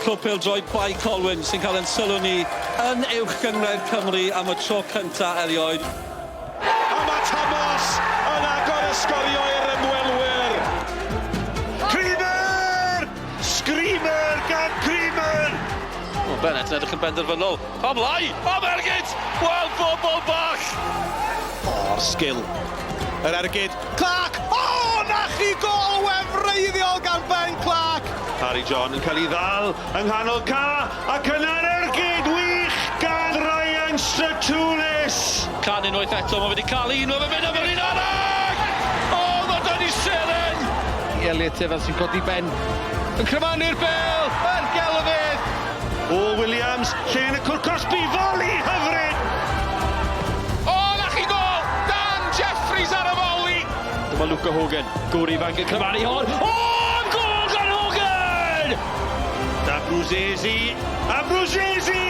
Clwb Pêl-droed Bae Colwyn sy'n cael ein sylw ni yn Uwch Gynghrair Cymru am y tro cynta erioed. A mae Thomas yn agor y sgorio i'r ymwelwyr. Creamer! Screamer gan Creamer! O, Bennett yn edrych yn benderfynol. Am lai! Am ergyd! Wel, bobl bach! O'r sgil. Yr ergyd. Clark! O, na chi gol wefreiddiol gan Ben Clark! Harry John yn cael ei ddal yng nghanol ca ac yna'r ergyd wych gan Ryan Stratulis! Can unwaith eto, mae wedi cael un, mae fe'n mynd am yr un arall! O, mae Dani Seren! Elliot Evans sy'n codi ben. Yn cryfanu'r bel! Yr gelfydd! O Williams, lle yn y cwrt cosbi, foli hyfryd! O, na chi gol! Dan Jeffries ar y foli! Dyma Luca Hogan, gŵr ifanc yn cryfanu hon. O, gol gan Hogan! Da Bruzzesi, a Bruzzesi!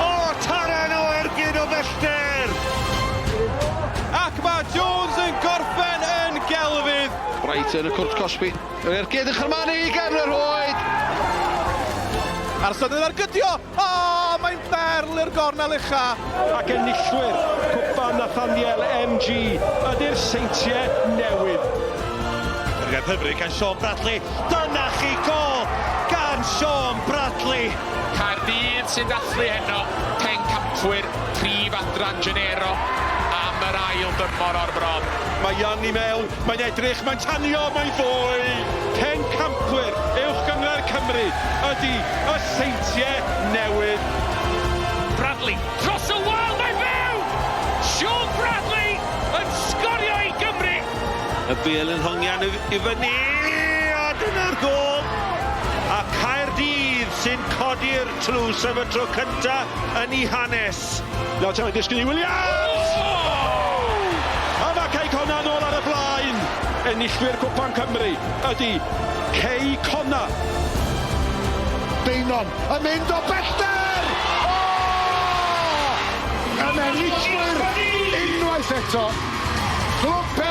O, taran o ergyd o bellter! Ac mae Jones yn gorffen yn gelfydd. Bright yn y cwrt cosbi. Yr ergyd yn chyrmanu i gefn yr rhwyd! A'r sydyn argydio! O, mae'n berl i'r gornel ucha. Ac enillwyr Cwpan Nathaniel MG ydy'r Seintiau Newydd. Ergyd hyfryd gan Sean Bradley. Dyna chi gol gan Sean Bradley! Caerdydd sy'n dathlu heno, pencampwyr prif adran Genero am yr ail dymor o'r bron. Mae Young i mewn, mae'n edrych, mae'n tanio, mae'n fwy! Pencampwyr Uwch Gynghrair Cymru ydy y Seintiau Newydd. Bradley dros y wal, mae'n fyw! Sean Bradley yn sgorio i Gymru! Y bel yn hongian i fyny, a dyna'r gol! A Caerdydd sy'n codi'r tlws am y tro cynta yn ei hanes. Nawr te mae'n disgyn i Williams! A mae Cei Connah nôl ar y blaen. Enillwyr Cwpan Cymru ydy Cei Connah. Beinon yn mynd o bellter! O! Yn enillwyr unwaith eto. Clwb.